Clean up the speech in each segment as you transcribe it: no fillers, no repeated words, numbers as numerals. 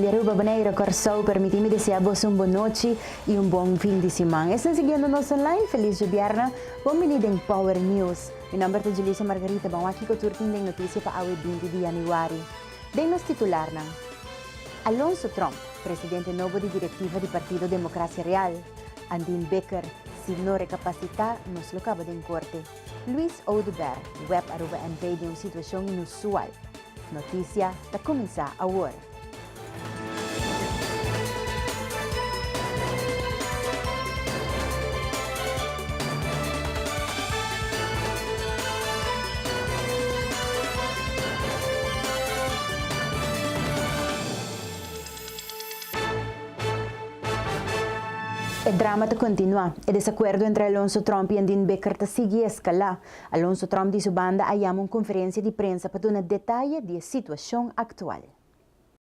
Aruba, Bonaire, Kòrsou, permití mi deseá boso un bon nochi i un bon fin di siman. Esnan siguiendo nos online, felis djobièrnè, bon bini den Power News. Mi nòmber ta Julissa Margarita, ban wak kiko tur tin den notisia pa awe 20 di yanüari. Den nos titularnan, Alonso Tromp, presidente nobo di direktiva di Partido Democracia Real, Andin Bikker, si no rekapasitá, nos lo kaba den korte. Luis Oduber, Web Aruba NV den un situacion inusual. Noticia ta cuminsa awor. E drama ta kontinuá. E desakuerdo entre Alonso Tromp i Andin Bikker ta sigui eskalá. Alonso Tromp di su banda a yama un konferensia di prensa pa duna detaye di e situashon aktual.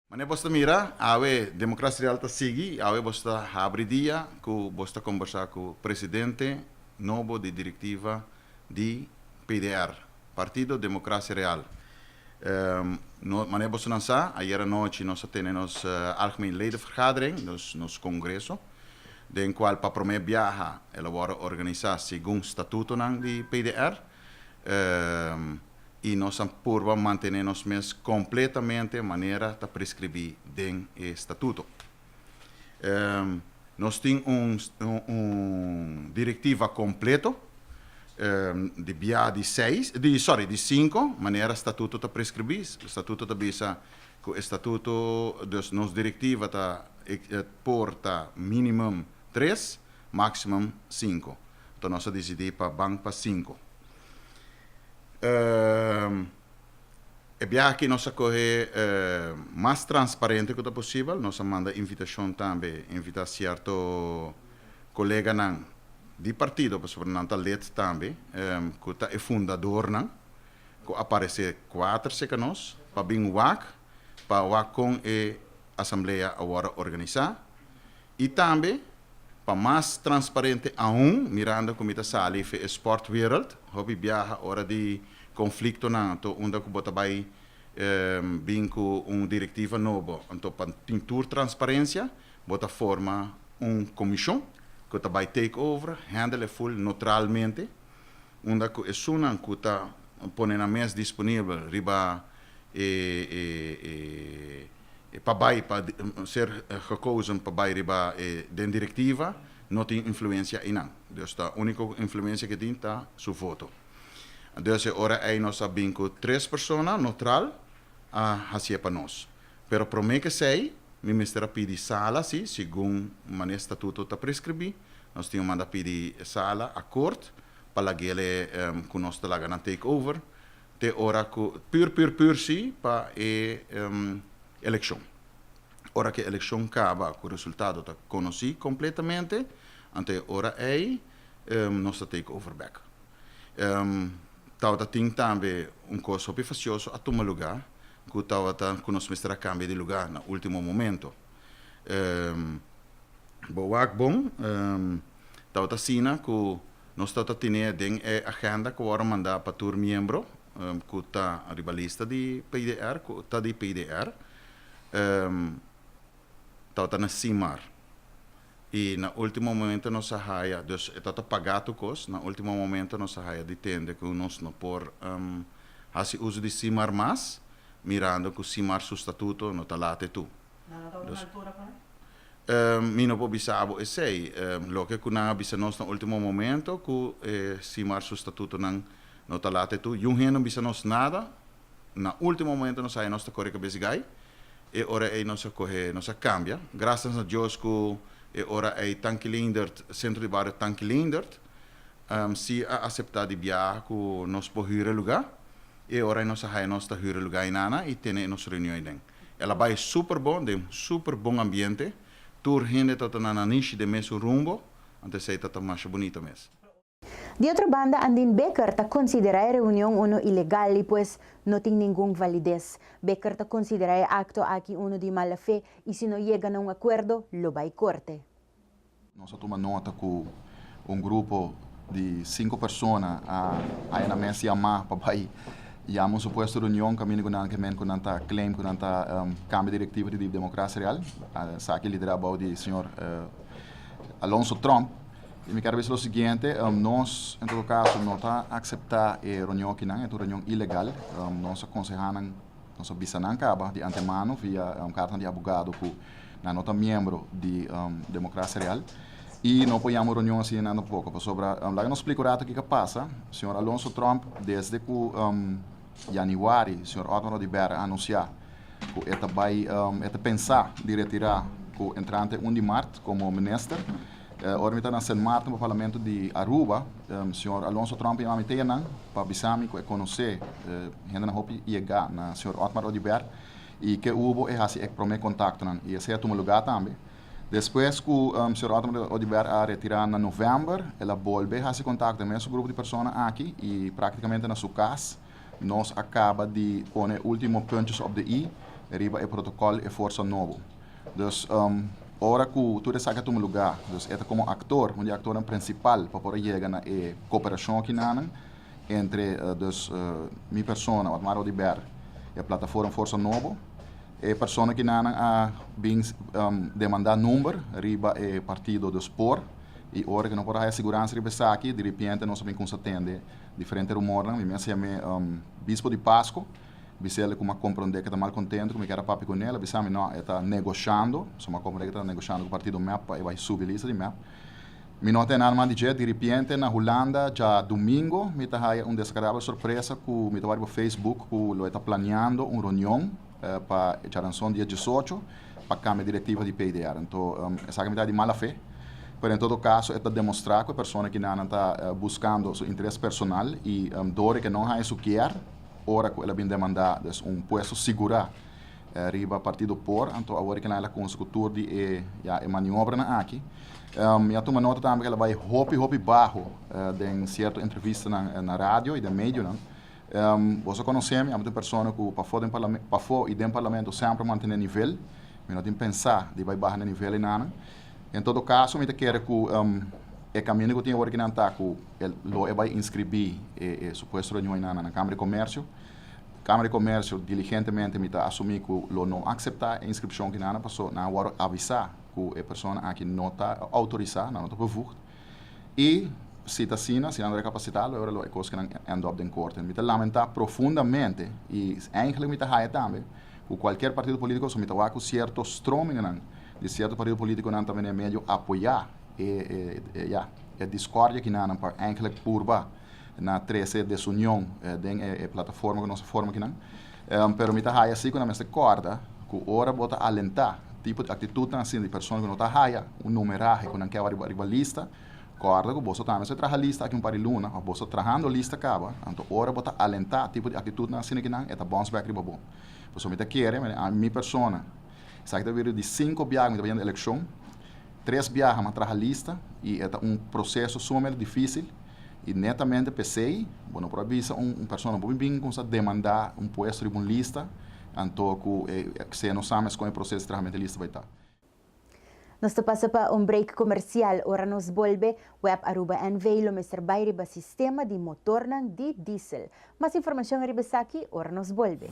Manera bos ta mira, awe Democracia Real ta sigui i awe bos ta habri dia ku bos ta kombersá ku presidente nobo di direktiva di PDR, Partido Democracia Real. No, manera bosonan sa, ayer anochi nos a tene nos Algemeen Ledenvergadering, dus nos kongreso, den kual pa promé biaha el a wòrdu organisá segun statutonan di PDR, i nos a purba mantené nos mes kompletamente manera ta preskribí den e statuto. Nos tin un un directiva completo di bia di seis, di sorry di cinco, manera statuto ta prescribi. Statuto ta bisa cu e statuto, dus nos directiva ta por ta minimum tres, maximum cinco. Enton nos a dicidi pa ban pa cinco. E biaha aki nos a kohe mas transparente ku ta posibel. Nos a manda invitashon tambe, invitá sierto koleganan di partido, pasobra nan ta lid tambe, ku ta e fundadornan, ku a paresé kuater serka nos pa bin wak, pa wak kon e asamblea a wòrdu organisá. I tambe pa mas transparente aun, mirando ku mi ta sali fe e sportwereld, hopi biaha ora di konfliktonan anto unda ku bo ta bai bin ku un direktiva nobo, anto pa tin tur transparensia bo ta forma un komishon ku ta bai take over, handle e full neutralmente, unda ku esunnan ku ta pone nan mes disponibel riba e e pa bai pa ser gekozen pa bai riba e den direktiva no tin influensia einan. Dus ta uniko influensia ke tin ta su voto. Dus e ora ei nos a bin ku tres persona neutral a hasié pa nos. Pero promé ke esei mi mester a pidi sala si segun manera statuto ta preskribí nos tin manda pidi sala akort pa lag'el ku nos ta laga nan take over. Te ora ku pur pur pur si pa e elekshon. Ora ku e elekshon kaba ku resultado ta konosí kompletamente, anto e ora ei nos ta take over bek. Tabata tin tambe un kos hopi fasioso a tuma lugá ku tabata ku nos mester a kambia di lugá na último momento. Bo wak bon, tabata asina ku Nos ta ta tene den e agenda ku wòrdu mandá pa tur miembro ku ta riba lista di PDR, ku ta di PDR, tabata na Simar. I na último momento nos a haya, dus e tabata pagá tur kos, na último momento nos a haya di tende ku nos no por hasi uso di Simar mas, mirando ku Simar su statuto no ta late tur. Nan no tabata na altura pa nan? Mi no por bisa bo esei. Loke ku nan a bisa nos na ultimo momento ku e Simar su statutonan no ta late tur. Yun hende no bisa nos nada. Na ultimo momento nos haya nos ta kore kabes gai. E ora ei nos a kohe, nos a kambia. Grasias na Dios ku e ora ei Tanki Leendert, Sentro di Bario Tanki Leendert, si a aseptá di biaha ku nos por hür e lugá. E ora ei nos a haya nos ta hür e lugá einana i tene nos reunion eiden. El a bai super bon, den super bon ambiente. Tur hende ta ta na nanishi den mesun rumbo, anto esei ta ta masha bunita mes. Di otro banda Andin Bikker ta konsiderá e reunion unu ilegal i pues no tin ningun valides. Bikker ta konsiderá e akto aki unu di mala fe i si no yega na un akuerdo lo bai korte. Nos a tuma nota ku un grupo di sinku persona a haña nan mes yamá pa bai Yama un supuesto reunion kaminda ku nan ke men ku nan ta claim ku nan ta kambia direktiva di Democracia Real. Esaki lidera bou di señor Alonso Tromp. I mi kier bisa lo siguiente, nos en todo kaso no ta akseptá e reunion akinan, e ta un reunion ilegal. Nos a konsehá nan, nos a bisa nan kaba di antemano via kartanan di abogado ku nan no ta miembro di Democracia Real i no por yama un reunion asina nan tampoco. Pasobra laga nos splika un rato kiko a pasa. Señor Alonso Tromp desde ku yanüari señor Otmar Oduber a anunsiá ku e ta bai e ta pensa di retirá ku entrante un di mart komo minister. Ora mi ta na Sint Maarten pa Parlamento di Aruba, señor Alonso Tromp a yama mi te nan pa bisa mi ku e konosé hendenan hopi yega na señor Otmar Oduber i ke hubo e hasi e promé kontaktonan i esei a tuma lugá tambe. Despues ku señor Otmar Oduber a retirá na novèmber, el a bolbe hasi kontakto e mesun grupo di persona aki i práktikamente na su kas nos a kaba di pone e último puntjes op de i riba e protokòl e forsa nobo. Dus ora ku tur esaki a tuma lugá, dus e ta komo aktor, un di e aktornan prinsipal pa por a yega na e koperashon akinanan entre dus mi persona, Otmar Oduber, e plataforma Forsa Nobo. E persona akinanan a bin demandá number riba e partido dus por i ora ku no por a haya siguransa riba esaki, diripiente nos a bin kumsa tende diferente rumornan. Mi mes a yam'é Bispo di Pasco. Bis'el ku m'a komprondé ku e ta mal kontentu ku mi kier a papia ku nel. A bisa mi, no, e ta negoshando. So m'a komprondé ku e ta negoshando ku partido mep pa e bai subi lista di mep. Mi no tene nada mas di dje. Diripiente na Hulanda djadumingo mi ta haya un desagradabel sorpresa ku mi ta wak riba Facebook ku lo e ta planeando un reunion pa e djaranson dia diesocho pa kambia direktiva di PDR. Anto esaki mi ta di mala fe, pero en todo kaso e ta demostrá ku e persona kinanan ta buskando su interes personal i dor e ke no haya su kier, ora ku el a bin demandá des un puesto sigurá riba partido por, anto awor e kila el a konsa ku tur di e ya e maniobranan aki. Mi a tuma nota tambe ku el a bai hopi hopi baho den sierto entrevistanan na radio i den medionan. Boso a konosé mi, ami ta un persona ku pafó den parlame pafó i den parlamento semper a mantené nivel. Mi no tin pensá di bai baha na nivel enanan. En todo kaso mi ta kere ku e kaminda ku tin awor akinan ta ku e lo e bai inskribí e e supuesto reunion einan na Kamara di Komersio. Kamara di Komersio diligentemente mi ta asumí ku lo no akseptá e inskripshon kinan paso nan a wòrdu avisá ku e persona aki no ta outorisá, nan no ta bevoegd. I si ta asina, si nan no rekapasitá lo e ora lo e kos ku nan end up den korte. Mi ta lamentá profundamente i eigentlik mi ta haya tambe ku kualkier partido polítiko so mi ta wak ku sierto stromingennan di sierto partido polítikonan ta bini medio apoyá e e ya e discordia kinan pa eigentlik purba na trese desunion den e plataforma ku nos a forma kinan. Pero mi ta haya si ku nan mester kòrda ku ora bo ta alentá tipo di aktitutnan asina di persona ku no ta haya un numerahe ku nan ke riba riba lista, kòrda ku boso tambe mester traha lista aki un par di luna òf boso trahando lista kaba, anto ora bo ta alentá tipo di aktitutnan asina kinan e ta bòns bèk riba bo. Pasobra mi ta kere, mi persona, esaki ta bira di sinku biaha ku mi ta bayendo elekshon, Tres biaha m'a traha lista i e ta un proseso sumamente difísil i netamente p'esei bo no por a bisa un persona bo bin kumsa demandá un puesto riba un lista anto ku e se no sa mes kon e proseso di trahamento di lista bai ta. Nos ta pasa pa un break comercial. Ora nos bolbe, Web Aruba NV lo mester bai riba sistema di motornan di diesel. Mas informacion riba esaki ora nos bolbe.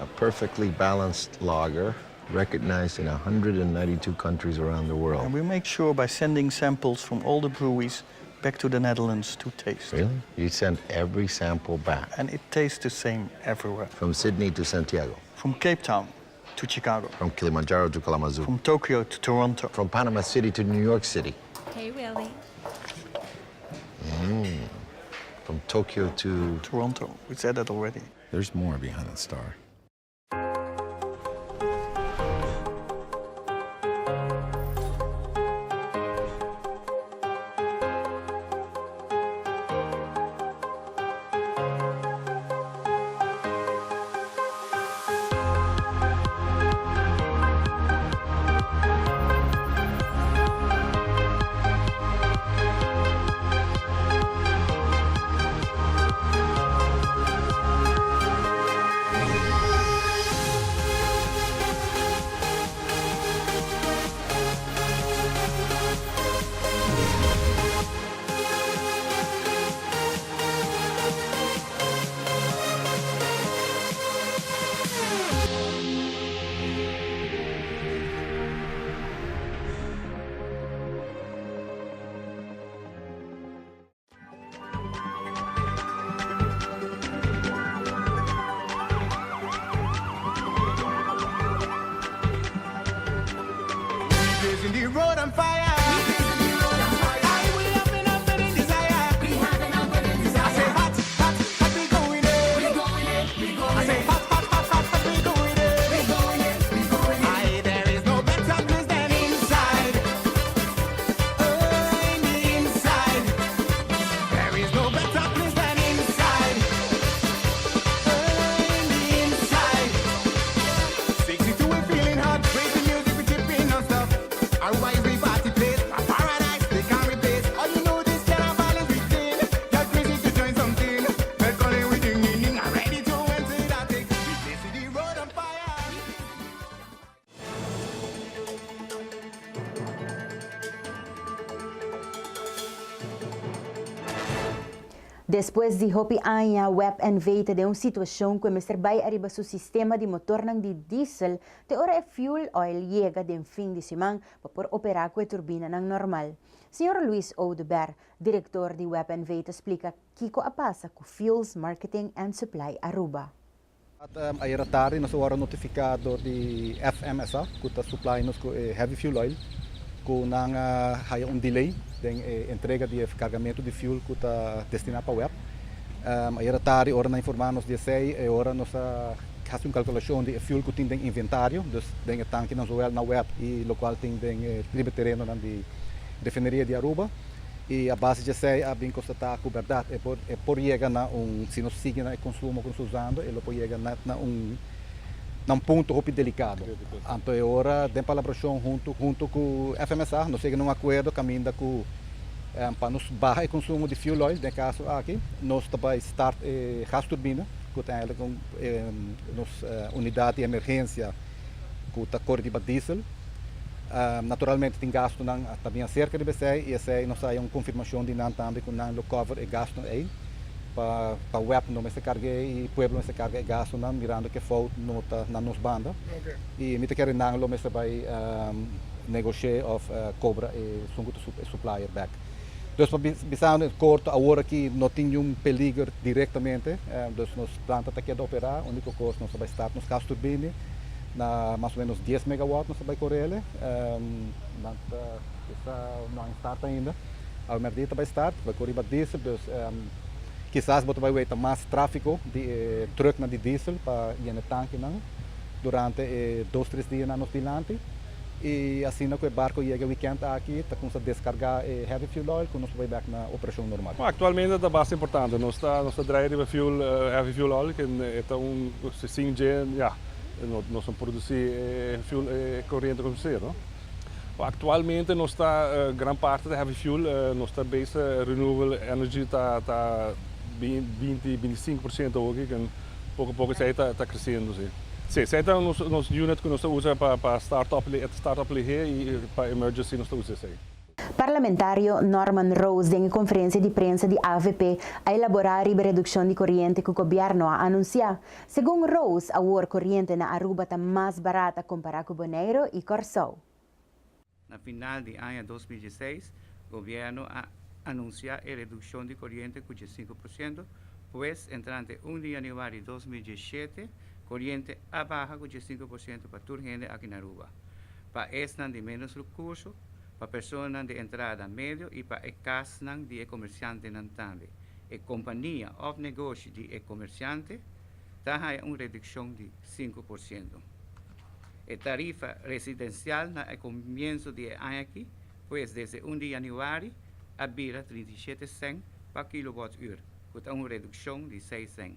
A perfectly balanced lager recognized in 192 countries around the world. And we make sure by sending samples from all the breweries back to the Netherlands to taste. Really? You send every sample back? And it tastes the same everywhere. From Sydney to Santiago? From Cape Town to Chicago. From Kilimanjaro to Kalamazoo. From Tokyo to Toronto. From Panama City to New York City. Hey, Willie. From Tokyo to... Toronto. We said that already. There's more behind that star. road on fire. Aye, we having a burning desire. I say hot, hot, hot, we going in. I say hot, hot, hot, hot, hot, we going in. Aye, there is no better place than inside. Oh, in the inside. There is no better place than inside. Oh, in the inside. 62, we feeling hot. Crazy music, we tripping non-stop. Aruba is the party place. A paradise they can't replace. All you know this carnival is within. Get crazy to join something. Bell calling, we ding ding ding. I'm ready to enter that thing. We place the road on fire. Despues di hopi aña, WEB NV ta den un situacion cu mester bay ariba su sistema di motor di diesel te ora e fuel oil yega den fin di siman pa por opera cu e turbina normal. Señor Luis Oduber, director di WEB NV, ta splica kico a pasa cu Fuels Marketing and Supply Aruba. Ayera tardi nos a wordo notifica di FMSA, cu ta supply nos cu heavy fuel oil, cu nan a haya un delay den entrega di cargamento di fuel cu ta destina pa WEB. Ayera tardi, ora nan a informa nos di esey, y ora nos a haci un calculacion di fuel cu tin den inventario, dus den tanki nan zowel na WEB y locual tin den riba tereno nan di refineria di Aruba. Y a base di esey a bin constata cu berdad e por yega na un, si nos sigui na consumo cu nos usando, e por yega na un punto hopi delicado. Anto, e ora, den palabracion hunto cu FMSA, nos a yega na un acuerdo caminda cu pa nos baha e consumo di fuel oil, den caso aki, nos tambe start gas turbina, cu ta eigenlijk un nos unidad di emergencia cu ta core di diesel. Naturalmente tin gasto nan tambe acerca di esey y esey nos a haya un confirmacion di nan tambe cu nan lo cover e gasto ey pa WEB no mester carga y pueblo mester carga e gasto nan, mirando cu fout no ta na nos banda. Y mi ta kere nan lo mester bay negocia of cobra e esun e supplier back. Dus pa bisa corto, awor aki no tin un peliger directamente, dus nos planta ta keda opera, unico cos, nos bay start nos gas turbine na mas o menos 10 megawatt nos bay core, nan no a start ainda. Al merdita bay start, bay core diesel, dus kisas bo bay weta mas trafico di truck na di diesel pa yena tanki nan durante 2, 3 dia na nos dilanti. Y asina cu e barco yega weekend aki, ta cuminsa descarga heavy fuel oil, cu nos bay back na operacion normal. Bom, actualmente ta bastante importante. Nos ta draai fuel, heavy fuel oil, cu ta un 5G, ja, nos ta produci fuel coriente como ser, no? Bom, actualmente nos ta gran parti di heavy fuel, nos ta base renewable energy ta 20, 25% aki, cu poco poco esey ta creciendo, si. Si, esey ta nos unit cu nos ta usa pa start-up y pa emergency nos ta usa esey. Parlamentario Norman Roos, den conferencia di prensa di AVP, a elabora e reduccion di coriente cu gobierno a anuncia. Segun Roos, e coriente na Aruba ta mas barata compara cu Bonaire y Corsou. Na final di aña 2016, gobierno a anuncia e reduccion di coriente cu 5%, pues entrante 1 di januari di 2017, coriente a baha cu 5% pa tur hende aki na Aruba. Pa esnan di menos recurso, pa personanan di entrada medio y pa cas di comerciante tambe. E compania of negoshi di comerciante ta un reduccion di 5%. E tarifa residencial na comienso di aña aki, pues desde 1 di januari, a bira 37 cent pa kilowattuur, cu ta un reduccion di 6 cent.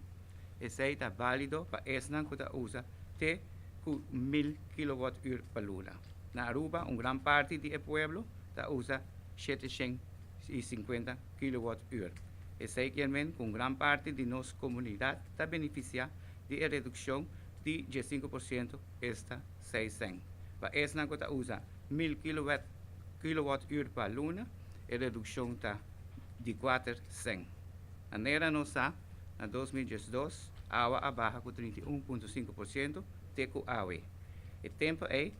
Esey ta valido pa esnan cu ta usa te cu 1000 kilowattuur pa luna. Na Aruba, un gran parti di pueblo ta usa 750 kilowattuur. Esey kiermen cu gran parti di nos comunidad ta beneficia di reduccion di 5%, esta 6 cent. Pa esnan cu ta usa 1000 kilowattuur pa luna, e reduccion ta di 4 cent. Manera nos sa, na 2012, awa a baha cu 31,5% te cu awe. E tempo ey,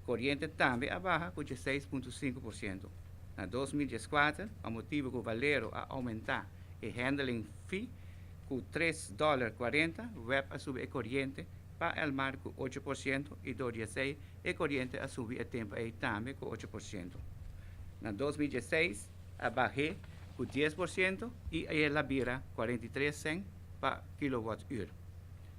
coriente tambe a baha cu 6,5%. Na 2014, pa motibo cu Valero a aumenta e handling fee cu 3 dollar 40, WEB a subi e coriente pa Elmar ku 8% i dor di esei e koriente a subi e tempu ei tambe ku 8%. Na 2016 a bah'é ku 10% i el a bira 43 sèn pa kilowatùr.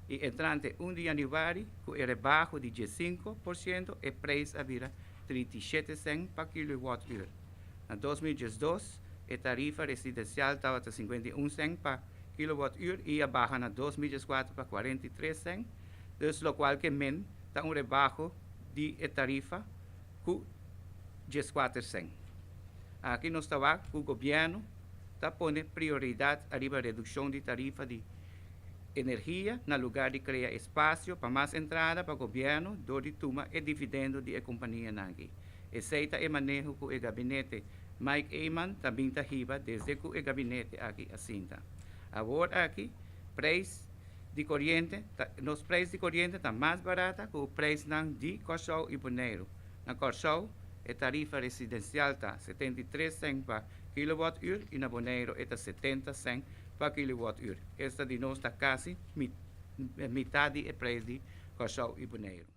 I entrante 1 di yanüari ku e rebaho di 15% e preis a bira 37 sèn pa kilowatùr. Na 2012 e tarifa residensial tabata 51 sèn pa kilowatùr i a baha na 2014 pa 43 sèn, dus lokual ke men ta un rebaho di e tarifa ku 14 sèn. Aki nos ta wak ku gobièrnu ta pone prioridat ariba redukshon di tarifa di energia na lugar di krea espasio pa mas entrada pa gobièrnu dor di tuma e dividendo di e kompanianan aki. Esei ta e maneho ku e gabinete Mike Eman ta bin ta hiba desde ku e gabinete aki a sinta. Awor aki preis di koriente ta nos preis di koriente ta mas barata ku preisnan di Kòrsou i Boneiru. Na Kòrsou e tarifa residensial ta 73 sèn pa kilowatùr i na Boneiru e ta 70 sèn pa kilowatùr. Esta di nos ta kasi mitad di e preis di Kòrsou i Boneiru.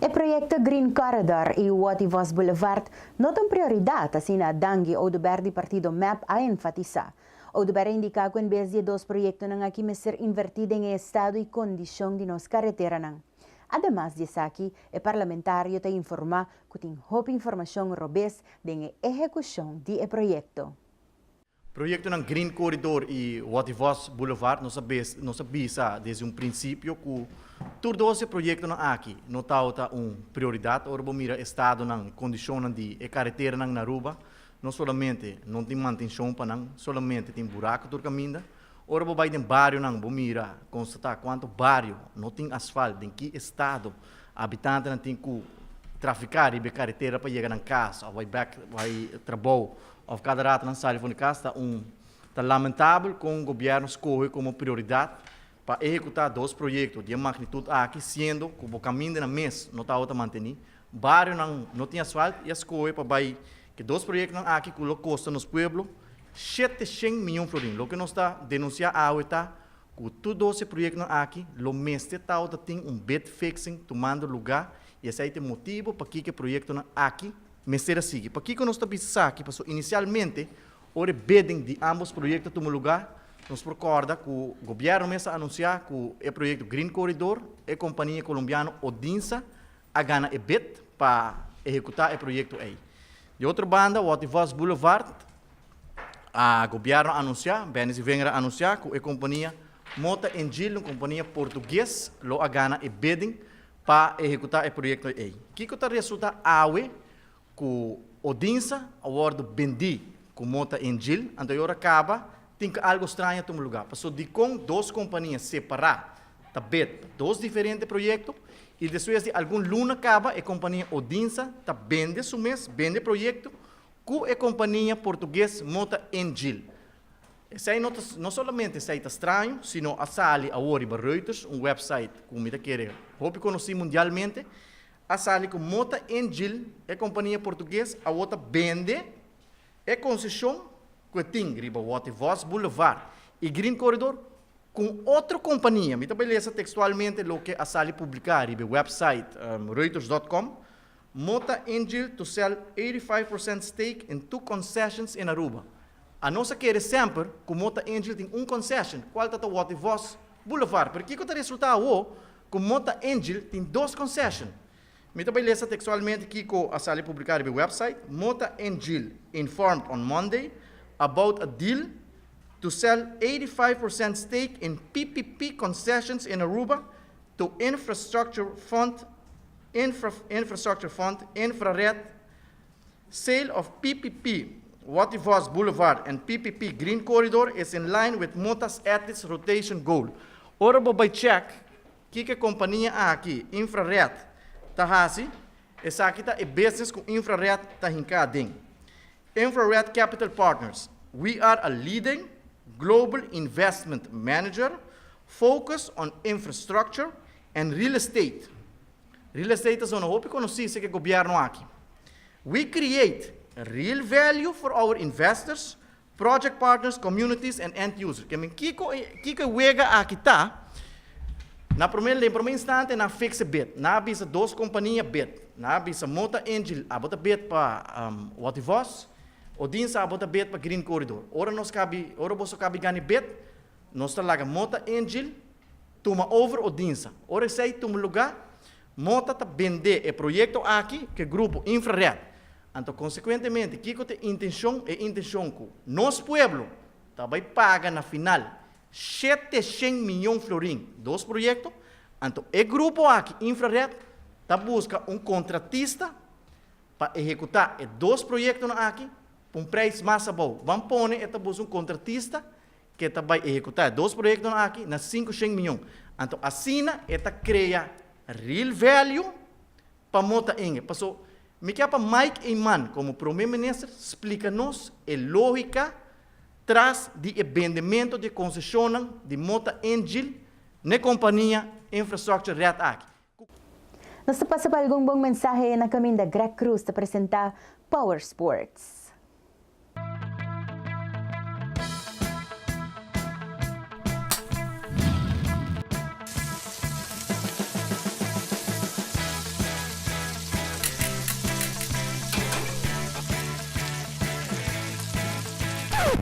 E proyekto Green Corridor i Watty Vos Boulevard no ta un prioridat, asina Dangui Oduber di partido mep a enfatisá. Oduber a indiká ku en bes di e dos proyektonan aki mester invertí den e estado i kondishon di nos kareteranan. Ademas di esaki, e parlamentario ta informá ku tin hopi informashon robes den e ehekushon di e proyekto. Proyektonan Green Corridor i Watty Vos Boulevard nos a nos a bisa desde un prinsipio ku tur dos e proyektonan aki no tabata un prioridat ora bo mira estadonan, kondishonnan di e kareteranan na Aruba. No solamente no tin mantenshon pa nan, solamente tin buraku tur kaminda. Ora bo bai den barionan bo mira, konstatá kuantu bario no tin asfalt, den ki estado habitantenan tin ku trafiká riba e karetera pa yega nan kas òf bai bèk bai trabou òf kada rato nan sali for di kas ta un ta lamentabel kon gobièrnu skohe komo prioridat pa ehekutá dos proyekto di e magnitut aki siendo ku bo kamindanan mes no tabata mantení, barionan no tin asfalt i a skohe pa bai ku e dos proyektonan aki ku lo kosta nos pueblo 700 miyon florin. Loke nos ta denunsiá awe ta ku tur dos e proyektonan aki lo mester tabata tin un bid fixing tumando lugá i esei ta e motibu pakiko e proyektonan aki mester a sigui. Pakiko nos ta bisa esaki? Pasobra inisialmente ora e bidding di ambos proyekto a tuma lugá, nos por kòrda ku gobièrnu mes a anunsiá ku e proyekto Green Corridor, e kompania kolombiano Odinsa a gana e bid pa ehekutá e proyekto ei. Di otro banda, Watty Vos Boulevard, a gobièrnu a anunsiá, Benny Zivenger a anunsiá ku e kompania Mota Engil, un kompania portugues, lo a gana e bidding pa ehekutá e proyekto ei. Kiko ta resultá awe ku Odinsa a wòrdu bendí ku Mota Engil, anto e ora kaba tin ku algu straño a tuma lugá. Pasobra dikon dos kompania separá ta bid pa dos diferente proyekto i despues di algun luna kaba e kompania Odinsa ta bende su mes, bende proyekto, ku e kompania portugues Mota Engil. Esei no ta, no solamente esei ta straño, sino a sali awor riba Reuters, un website ku mi ta kere hopi konosí mundialmente, a sali ku Mota Engil, e kompania portugues, awor ta bende e konseshon ku e tin riba Watty Vos Boulevard i Green Corridor ku un otro kompania. Mi ta bai lesa tekstualmente loke a sali publiká riba e website Reuters dot com, Mota Engil to sell 85% stake in two concessions in Aruba. Anos a kere semper ku Mota Engil tin un concession, kual ta ta Watty Vos Boulevard. Pero kiko ta resultá awo ku Mota Engil tin dos concession? Mi ta bai lesa tekstualmente kiko a sali publiká riba e website, Mota Engil informed on Monday about a deal to sell 85% stake in PPP concessions in Aruba to Infrastructure Fund Infra Infrastructure Fund Infrared Sale of PPP Watty Vos Boulevard and PPP Green Corridor is in line with Mota's Athletes Rotation Goal. Ora bo bai check kiko e kompania aki, Infrared, ta hasi, esaki ta e business ku Infrared ta hinká aden. Infrared Capital Partners, We are a leading global investment manager focused on infrastructure and real estate. Real estate ta zona hopi konosí seki e gobièrnu aki. We create real value for our investors, project partners, communities and end users. Ke men kiko e kiko e wega aki ta? Na promé den promé instante nan a fix e bid. Nan a bisa dos kompania bid. Nan a bisa Mota Engil abo ta bid pa Watty Vos, Odinsa abo ta bid pa Green Corridor. Ora nos kabi ora boso kabi gana e bid, nos ta laga Mota Engil tuma over Odinsa. Ora esei tuma lugá, Mota ta bende e proyekto aki ku e grupo Infrared. Anto konsekuentemente kiko ta e intenshon? E intenshon ku nos pueblo ta bai paga na final 700 miyon florin dos proyekto, anto e grupo aki Infrared ta buska un kontratista pa ehekutá e dos proyektonan aki pa un preis mas abou. Ban pone e ta buska un kontratista ke ta bai ehekutá e dos proyektonan aki na 500 miyon. Anto asina e ta krea real value pa mota enge. Paso mi ke pa Mike Eman komo Prome Minister splika nos e logika tras di e bendemento di e konseshonnan di Mota Engil n'e kompania Infrastructure Red aki. Nos ta pasa pa algun bon mensahe na kaminda Greg Cruz ta presenta Power Sports.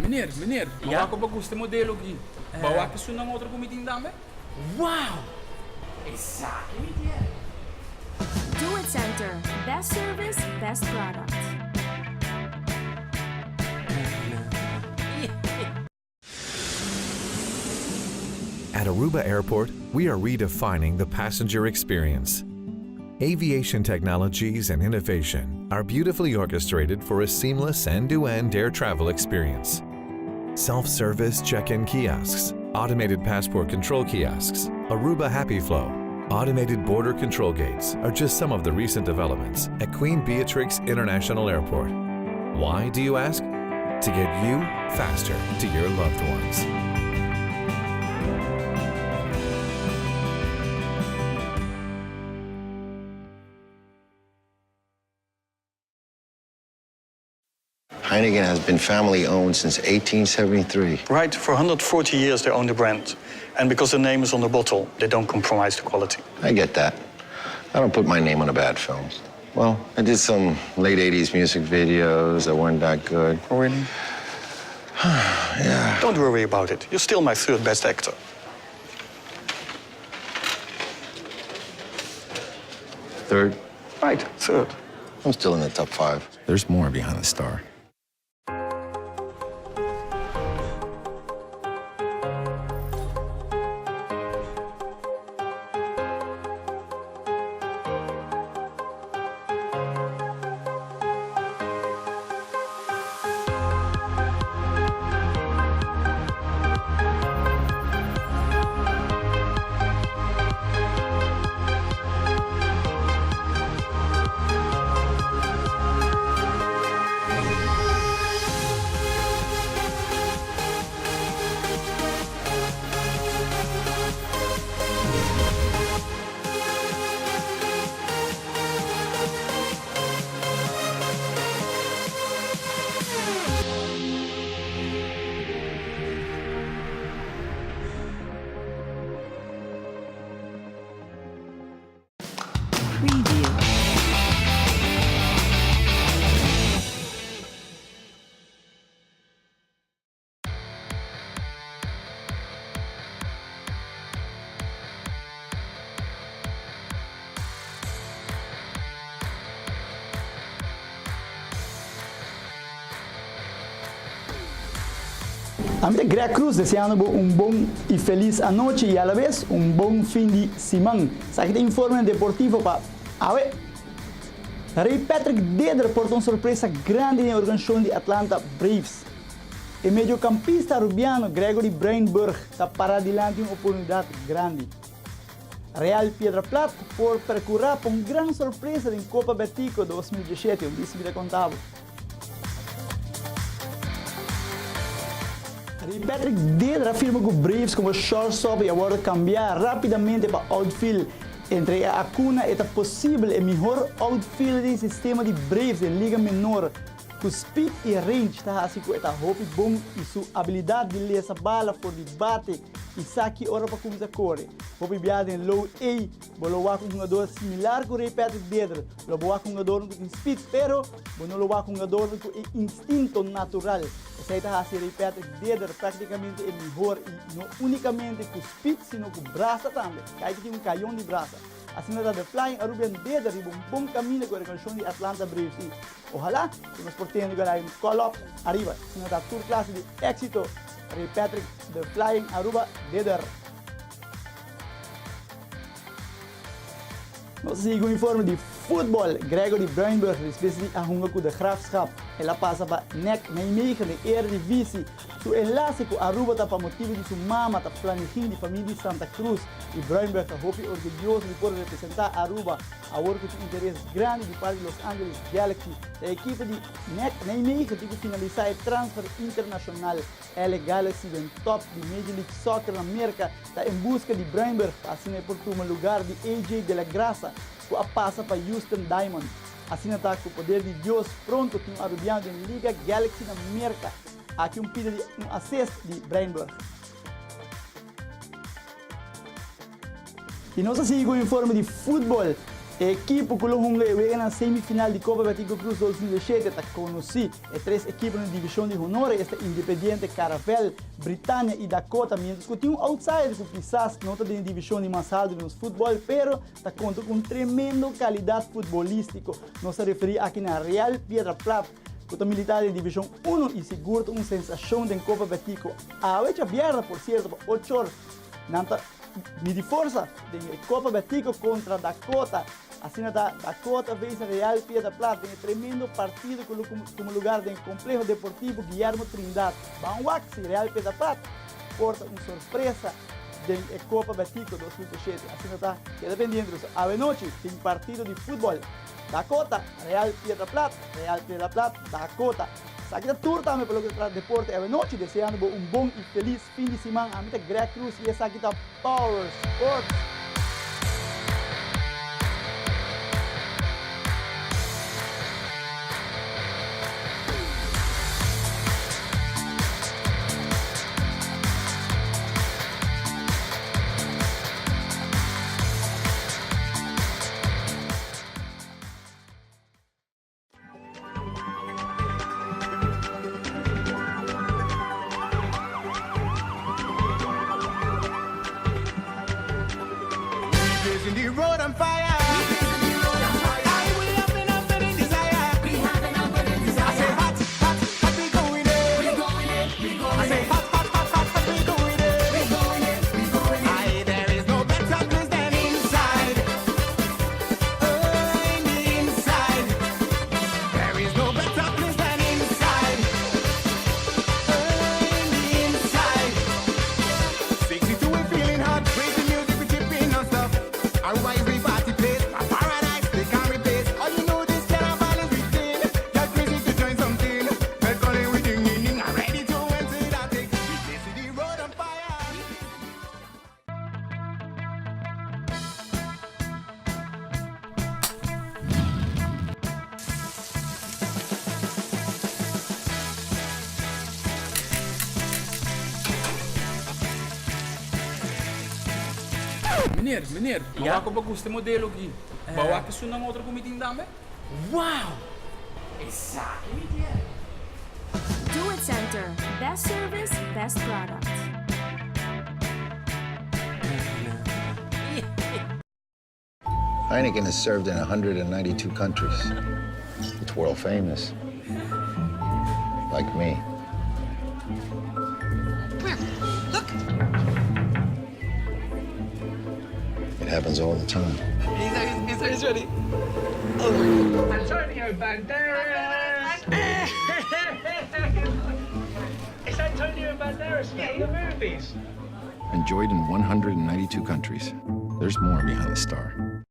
Meneer, meneer, ma wak bo gusta e modelo aki? Bo wak esunnan otro ku mi tin tambe? Wow! Esaki mi kier! Do It Center, best service, best product. At Aruba Airport, we are redefining the passenger experience. Aviation technologies and innovation are beautifully orchestrated for a seamless end-to-end air travel experience. Self-service check-in kiosks, automated passport control kiosks, Aruba Happy Flow, automated border control gates are just some of the recent developments at Queen Beatrix International Airport. Why, do you ask? To get you faster to your loved ones. Heineken has been family owned since 1873. Right, for 140 years they own the brand. And because the name is on the bottle, they don't compromise the quality. I get that. I don't put my name on a bad film. Well, I did some late 80s music videos that weren't that good. Oh, really? yeah. Don't worry about it. You're still my third best actor. Third? Right, third. I'm still in the top five. There's more behind the star. Preview. Ami ta Greg Cruz deseando bo un bon y feliz anochi y alabes un bon fin di siman. Esaki ta informe deportivo pa awe. Ray Patrick Deder por ta un sorpresa grandi den e organisacion di Atlanta Braves. E mediocampista Arubiano Gregory Breinburg ta para dilanti un oportunidad grandi. Real Piedra Plat por percura pa un gran sorpresa den Copa Betico 2017, un bisti mi ta conta bo. Ray Patrick Deder a firma cu Braves como shortstop y a wordo cambia rapidamente pa outfield. Entre e Acuna e ta posibel e mihor outfielder den sistema di Braves den Liga Menor. Ku speed i range ta hasi ku e ta hopi bon i su abilidat di lesa bala for di bate i sa ki ora pa kuminsá kore. Hopi biaha den low A bo lo wak un hungador similar ku Ray Patrick Deder. Lo bo wak hungadornan ku tin speed pero bo no lo wak hungadornan ku e instinto natural. Esei ta hasi Ray Patrick Deder praktikamente e mihor i no unikamente ku speed sino ku brasa tambe. Kai ki tin un kayon di brasa. Asina ta The Flying Arubian Deder riba un bon kaminda ku e rekonshon di Atlanta Braves i ohalá ku nos por tende ku el a un call up ariba. Asina ta tur klase di éksito Ray Patrick The Flying Aruba Deder. Nos a sigui ku un informe di futbòl. Gregory Bruinburg despues di a hunga ku De Graafschap, el a pasa pa NEC Nijmegen den Eredivisie. Su enlase ku Aruba ta pa motibu di su mama ta planigin di famia di Santa Cruz i Bruinburg ta hopi orguyoso di por representá Aruba awor ku tin interes grandi di parti di Los Angeles Galaxy. E ekipo di NEC Nijmegen tin ku finalisá e transfer internashonal. LA Galaxy den top di Major League Soccer na Merka ta en buska di Bruinburg pa asina e por tuma lugar di AJ De La Grasa ku a pasa pa Houston Diamond. Asina ta ku poder di Dios pronto tin un arubiano den Liga Galaxy na Merka. Aki un pida di un assist di Bruinburg. I nos a sigui ku informe di futbol. E ekipo ku lo hunga e weganan semifinal di Kopa Betico Croes 2007 ta konosí. E tres ekiponan di divishon di honor esta Independiente, Caravel, Britannia i Dakota, miéntras ku tin un outsider ku kisas no ta den e divishon di mas haltu di nos futbol, pero ta konta ku un tremendo kalidat futbolístiko. Nos ta referí aki na Real Piedra Plat ku ta militá den divishon uno i sigur ta un sensashon den Kopa Betico. Awe djabièrnè por sierto pa ochor Nan ta midi forsa den e Copa Betico contra Dakota. Asina ta Dakota vense Real Piedra Plat den e tremendo partido cu lo tuma lugar den Compleho Deportivo Guillermo Trindad. Ban wak si Real Piedra Plat por ta un sorpresa den e Copa Betico 2007. Asina ta, keda pendiente pasobra awenochi tin partido di futbol. Dakota, Real Piedra Plat, Real Piedra Plat, Dakota. Esaki ta tur tambe pa loke ta trata deporte awenochi. Deseando bo un bon y feliz. Fin di siman, ami ta Greg Cruz y esaki ta Power Sports. Meneer, meneer, mi wak bo gusta e modelo aki. Bo a wak esunnan otro ku mi tin tambe? Wow! Esaki mi kier! Do It Center, best service, best product. Heineken is served in 192 countries. It's world famous. Like me. Come here. Look. It happens all the time. He's, he's, he's ready. Oh my God. Antonio Banderas! It's Antonio Banderas from the movies. Enjoyed in 192 countries. There's more behind the star.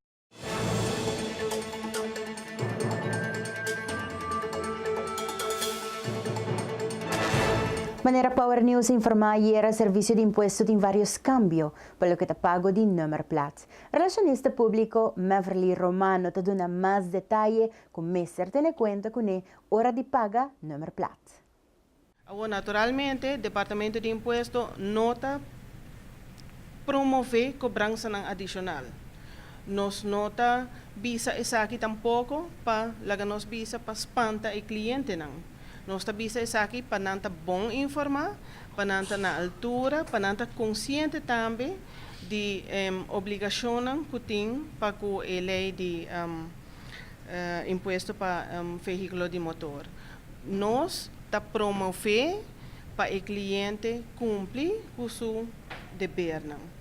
Manera Power News a informá ayera, Servisio di Impuesto tin vários kambio pa loke ta pago di nummerplaat. Relashonista públiko Meverly Romano ta duna mas detaye ku mester tene kuenta kuné ora di paga nummerplaat. Awor naturalmente Departamento di Impuesto no ta promové kobransanan adishonal. Nos no ta bisa esaki tampoko pa laga nos bisa pa spanta e klientenan. Nos ta bisa esaki pa nan ta bon informá, pa nan ta na altura, pa nan ta konsiente tambe di obligashonnan ku tin pa ku e lei di impuesto pa vehíkulo di motor. Nos ta promové pa e kliente kumpli ku su debernan.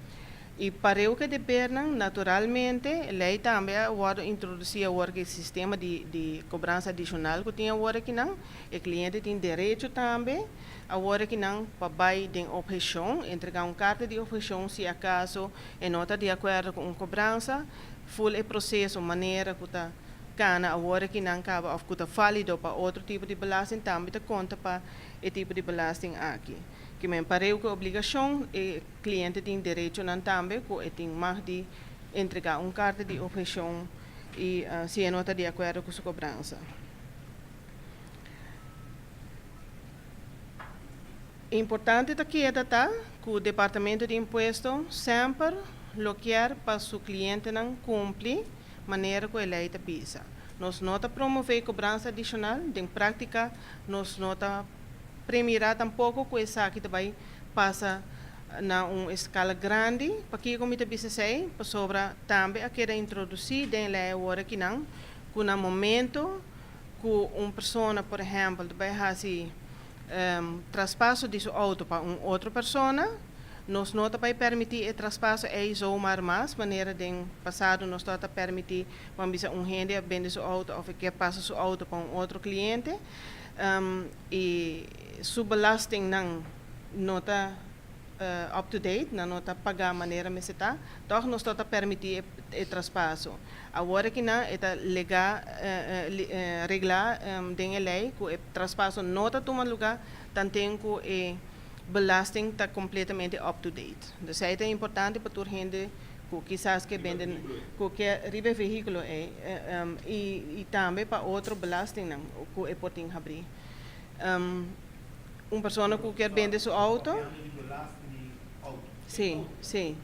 I pareu ku e debernan, naturalmente, lei tambe a wòrdu introdusí awor ku e sistema di di kobransa adishonal ku tin awor akinan. E kliente tin derecho tambe awor akinan pa bai den opheshon, entregá un karta di opheshon si akaso e no ta di akuerdo ku un kobransa. Ful e proseso manera ku ta kana awor akinan kaba òf ku ta válido pa otro tipo di belasting tambe ta konta pa e tipo di belasting aki. Kimen pareu ku e obligashon e. Cliente tin derechonan tambe cu e tin mag di entrega un carta di obhecion y si e no ta di acuerdo cu su cobransa. Importante ta keda ta cu Departamento di Impuesto semper lo kier pa su clientenan cumpli manera cu e ley ta bisa. Nos no ta promove cobransa adicional, den practica nos no ta premira tampoco cu esaki ta bay pasa na un eskala grandi. Pakiko mi ta bisa esei? Pasobra tambe a keda introdusí den e lei awor akinan ku na momento ku un persona, por ehèmpel, ta bai hasi traspaso di su outo pa un otro persona, nos no ta bai permití e traspaso ei zomaar mas, manera den pasado nos tabata permití, ban bisa un hende a bende su outo òf e ke pasa su outo pa un otro kliente. I su belastingnan no ta up to date, nan no ta pagá manera mester ta, tòg nos no ta permití e traspaso. Awor akinan e ta legá, reglá den e lei ku e traspaso no ta tuma lugá tanten ku e belasting ta kompletamente up to date. Dus esei ta importante pa tur hende ku kisas ke bende, ku ke riba e vehíkulo ei i tambe pa otro belastingnan ku e por tin habrí. Un persona ku kier bende su outo. Sí, sí.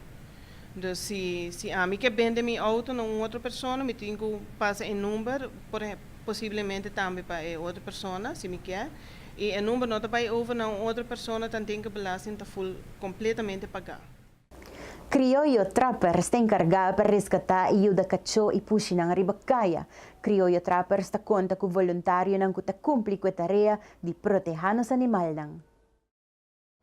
Dus si si ami ke bende mi outo na un otro persona mi tin ku pasa e number por posiblemente tambe pa e otro persona si mi kier. I e number no ta bai over na un otro persona tanten ku belasting ta ful kompletamente pagá. Krioyo Trappers ta enkargá pa reskatá i yuda kachó i pushinan riba kaya. Krioyo Trappers ta konta ku voluntarionan ku ta kumpli ku e tarea di protehá nos animalnan.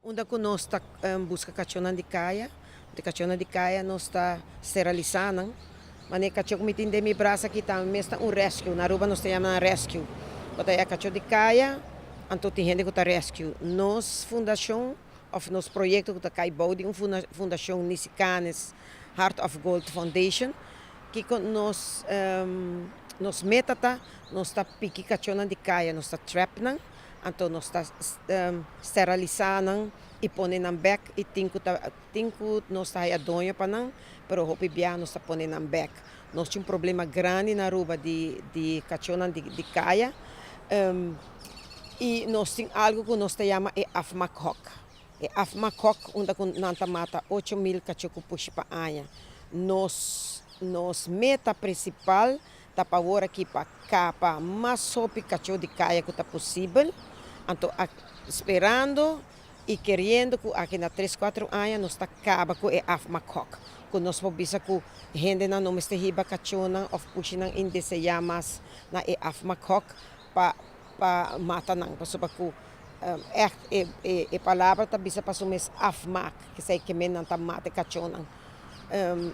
Unda ku nos ta buska kachónan di kaya, di kachónan di kaya nos ta steralisá nan. Manera e kachó ku mi tin den mi brasa aki tambe mes ta un rescue. Na Aruba nos ta yama nan rescue. Bo ta haya kachó di kaya, anto tin hende ku ta rescue. Nos fundashon. Of nos proyekto ku ta kai bou di un fundashon Nisicanes Heart of Gold Foundation. Kiko nos nos meta ta? Nos ta piki kachónan di kaya, nos ta trap nan, anto nos ta steralisá nan i pone nan bèk i tin ku ta tin ku nos ta haya doño pa nan, pero hopi biaha nos ta pone nan bèk. Nos tin un problema grandi na Aruba di di kachónan di di kaya. I nos tin algu ku nos ta yama e afmaakhok. E afmaakhok unda ku nan ta mata 8000 kachó ku pushi pa aña. Nos nos meta prinsipal ta pa awor aki pa kapa mas hopi kachó di kaya ku ta posibel. Anto a sperando i keriendo ku aki na tres kuatro aña nos ta kaba ku e afmaakhok. Ku nos por bisa ku hendenan no mester hiba kachónan òf pushinan indeseá mas na e afmaakhok pa pa mata nan pasobra ku ègt e e palabra ta bisa pa su mes afmaak esei ke men nan ta mata e kachónan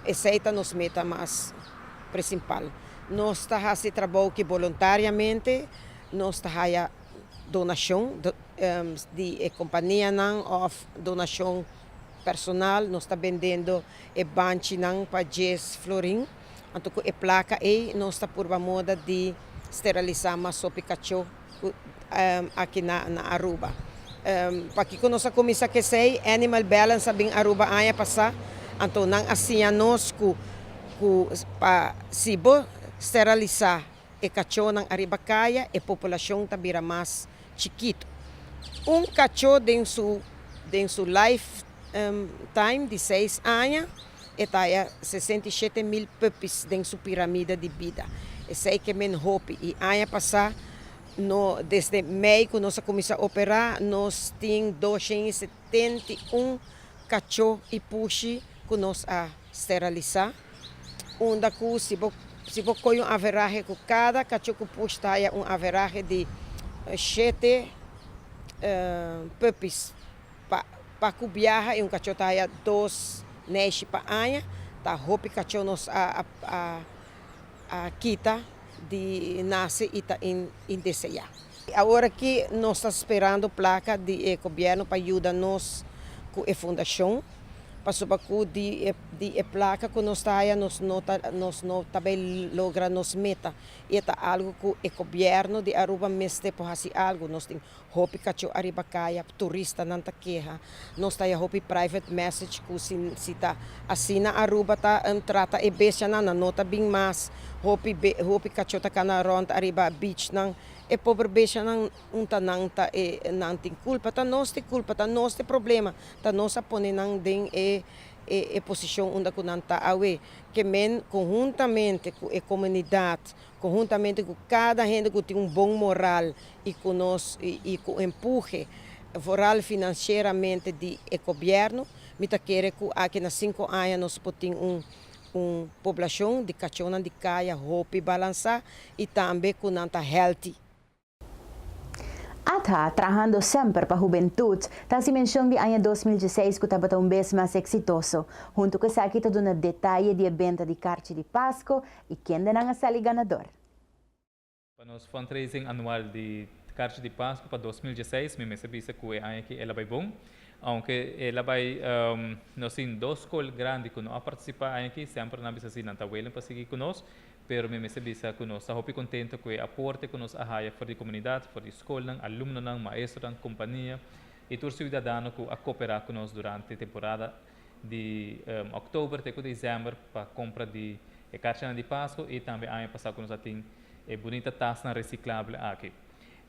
esei ta nos meta mas prinsipal nos ta hasi trabou ki boluntariamente nos ta haya donashon di e kompanianan òf donashon personal nos ta bendendo e banchinan pa djes florin. Anto ku e plaka ei nos ta purba moda di steralisá mas sopi kachó ku aki na na Aruba. Pakiko nos a kuminsá ku esei? Animal Balance a bin Aruba aña pasá, anto nan a siña nos ku ku pa si bo steralisá e kachónan ariba kaya e populashon ta bira mas chikitu. Un kachó den su den su life time di seis aña e ta haya 67 mil puppies den su piramide di bida. Esei ke men hopi i aña pasá no desde mei ku nos a kuminsá operá nos tin 271 kachó i pushi ku nos a steralisá. Unda ku si bo si bo kohe un averahe ku kada kachó ku pushi ta haya un averahe di shete puppies pa pa ku biaha i un kachó ta haya dos neishi pa aña, ta hopi kachó nos a a a kita di nase i ta indeseá. Awor aki nos ta sperando plaka di e gobièrnu pa yuda nos ku e fundashon, pasobra ku di e di e plaka ku nos ta haya nos no ta nos no ta bai logra nos meta i e ta algu ku e gobièrnu di Aruba mester por hasi algu. Nos tin Hopi kachó ariba kaya, turistanan ta keha. Nos ta haya hopi private message ku si si ta asina Aruba ta trata e bestianan, nan no ta bin mas. Hopi be hopi kachó ta kana rònt ariba beachnan. E pober bestianan un ta nan ta e nan tin kulpa, ta nos tin kulpa, ta nos tin problema, ta nos a pone nan den e e e posishon unda ku nan ta awe. Ke men konhuntamente ku e komunidat, konhuntamente ku kada hende ku tin un bon moral i ku nos i ku empuhe vooral financieramente di e gobierno, mi ta kere ku aki na sinku aña nos por tin un un poblacion di kachónan di kaya hopi balansá i tambe ku nan ta healthy. ATHA, trahando semper pa hubentud, ta hasi mencion di aña 2016 cu tabata un bes mas exitoso. Hunto cu esaki ta duna detaye di e benta di karchi di Pasco y kendenan a sali ganador. Pa nos fundraising anual di Karchi di Pasku pa 2016 mi mester bisa ku e aña aki el a bai bon. Aunke el a bai nos tin dos skol grandi ku no a partisipá aña aki, semper nan a bisa si nan ta willing pa sigui ku nos, pero mi mester bisa ku nos ta hopi kontento ku e aporte ku nos a haya for di komunidat, for di skolnan, alumnonan, maestronan, kompania i tur siudadano ku a koperá ku nos durante temporada di òktober te ku desèmber pa kompra di e karchinan di Pasku i tambe aña pasá ku nos a tin e bunita tasnan resiklabel aki.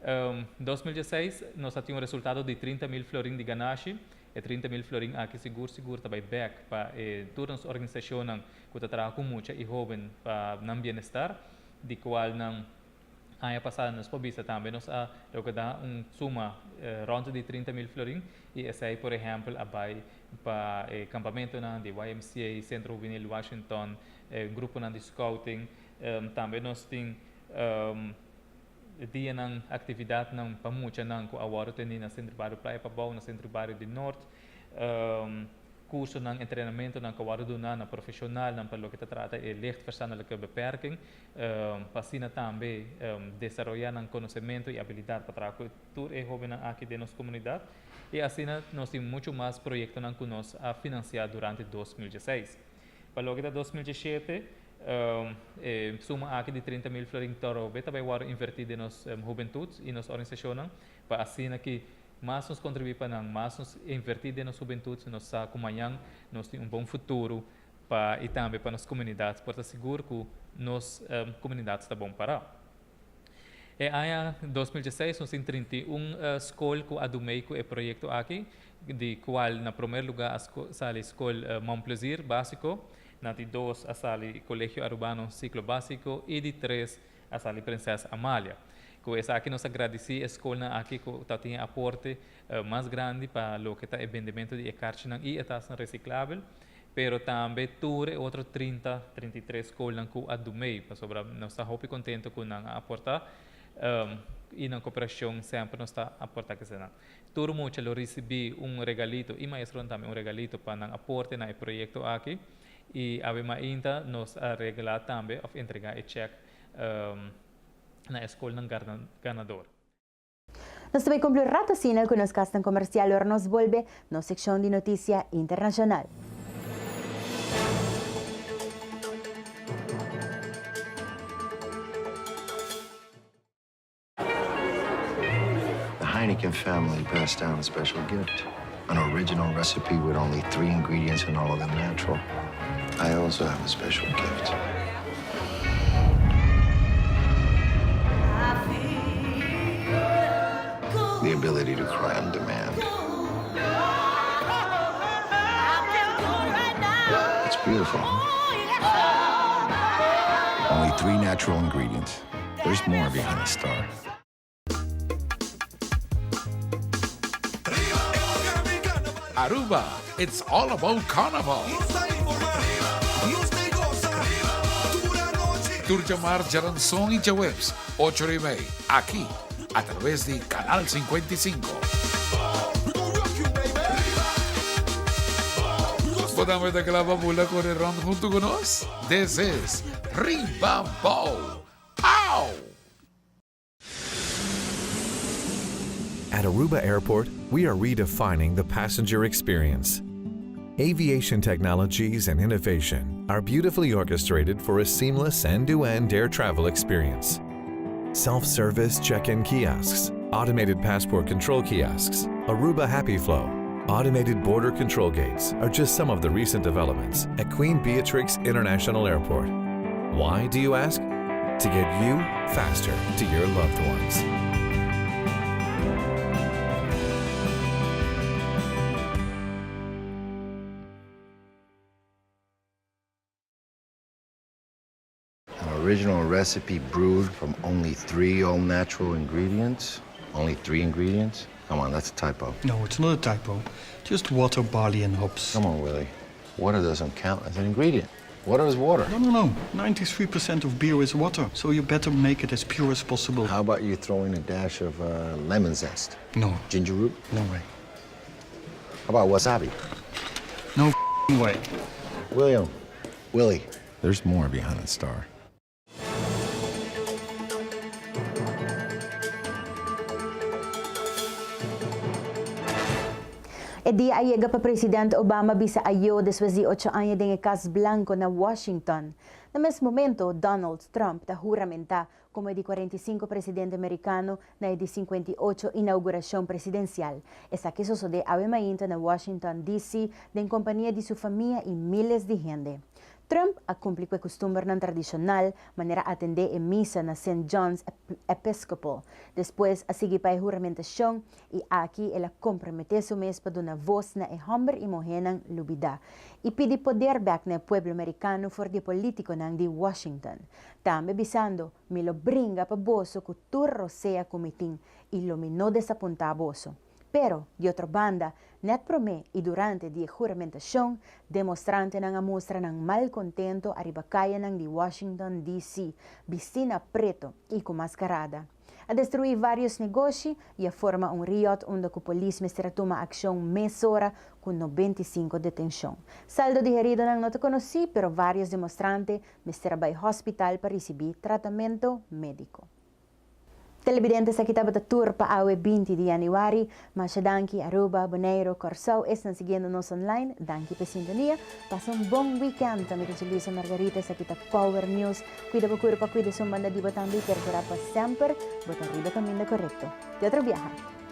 2016 nos a tin un resultado di 30 mil florin di ganashi. E 30 mil florin aki sigur sigur ta bai bèk pa e tur nos organisashonnan ku ta traha ku mucha i hóben pa nan bienestar, di kual nan aña pasá nos por bisa tambe nos a rekoudá un suma rònt di 30 mil florin i esei por ehèmpel a bai pa e kampamentonan di YMCA, Sentro Hubenil Washington, e gruponan di scouting. Tambe nos tin dianan, aktividatnan pa muchanan ku a wòrdu tení na Sentro Bario Playa Pabou, na Sentro Bario di Nort, kursonan, entrenamentonan ku a wòrdu duná na profeshonalnan pa loke ta trata e licht verstandelijke beperking, pa asina tambe desaroyá nan konosementu i abilidat pa traha ku tur e hóbennan aki den nos komunidat. I asina nos tin muchu mas proyektonan ku nos a finansiá durante 2016. Pa loke ta 2017, e suma aki di 30 mil florin torobe ta bai wòrdu invertí den nos hubentut i nos organisashonnan pa asina ki mas nos kontribuí pa nan, mas nos invertí den nos hubentut, nos sa ku mañan nos tin un bon futuro pa i tambe pa nos komunidat por ta sigur ku nos komunidat ta bon pará. E aña 2016 nos tin 31 skol ku a dumei ku e proyekto aki, di kual na promé lugá a sali skol Mon Plaisir básiko, na di dos a sali Kolegio Arubano Siklo Básiko i di tres a sali Prinses Amalia. Ku esaki nos a gradisí e skolnan aki ku ta tin e aporte mas grandi pa loke ta e bendementu di e karchinan i e tasnan resiklabel, pero tambe tur e otro 30, 33 skolnan ku a dumei, pasobra nos ta hopi kontento ku nan a aportá i nan koperashon semper nos ta aportá kesenan. Tur mucha lo risibí un regalito i maestronan tambe un regalito pa nan aporte na e proyekto aki i awe mainta nos a regalá tambe òf entregá e chèk na e skolnan ganador. Nos ta bai kumpli un rato asina ku nos kasnan komersial ora nos bolbe nos sekshon di notisia internashonal. The Heineken. Heineken family passed down a special gift. An original recipe with only three ingredients and all of them natural. I also have a special gift. The ability to cry on demand. It's beautiful. Only three natural ingredients. There's more behind the star. Aruba, it's all about carnival. Tur djamars djaranson y djaweps, ocho ora y mei, aki, a traves di Canal 55. Bo tambe ta kla pa bula kore rond hunto ku nos? This is Riba Bou! Pow! At Aruba Airport, we are redefining the passenger experience. Aviation technologies and innovation are beautifully orchestrated for a seamless end-to-end air travel experience. Self-service check-in kiosks, automated passport control kiosks, Aruba Happy Flow, automated border control gates are just some of the recent developments at Queen Beatrix International Airport. Why, do you ask? To get you faster to your loved ones. An original recipe brewed from only three all natural ingredients. Only three ingredients? Come on, that's a typo. No, it's not a typo. Just water, barley, and hops. Come on, Willie. Water doesn't count as an ingredient. Water is water. No, no, no. 93% of beer is water, so you better make it as pure as possible. How about you throw in a dash of uh, lemon zest? No. Ginger root? No way. How about wasabi? No way. William. Willie. There's more behind the star. E dia a yega pa president Obama bisa ayo despues di ocho aña den e Cas Blanco na Washington. Na mes momento, Donald Trump ta huramenta como e di 45 presidente Mericano na e di 58 inauguracion presidencial. Esaki sosode awe mainta na Washington, DC. den compania di su famia y miles di hende. Trump a cumpli cu e custumbernan tradicional, manera atende e misa na Saint John's Episcopal. Despues a sigui pa e huramentacion y aki el a compromete su mes pa duna voz na e homber y muhenan lubida y pidi poder bek na e pueblo Mericano for di e politiconan di Washington. Tambe bisando, Mi lo bringa pa boso cu tur rosea cu mi tin y lo mi no desapunta boso. Pero, di otro banda, nèt promé i durante di e huramentashon, demostrantenan a mustra nan malkontento ariba kayanan di Washington, DC. bistí na preto i ku maskarada. A destruí vários negoshi i a forma un riot unda ku polis mester a tuma akshon mesora ku 95 detenshon. Saldo di heridonan no ta konosí, pero vários demostrante mester a bai hòspital pa risibí tratamento médiko. Televidente esaki tabata tur pa awe 20 di januari. Masha danki Aruba, Boneiro, Corsou esnan siguiendo nos online. Danki p'e sintonia. Pasa un bon weekend. Ami ta Julissa Margarita esaki ta Power News. Cuida bo curpa, cuida esun banda di bo tambe y percura pa semper bo ta riba caminda corecto. Te otro biaha.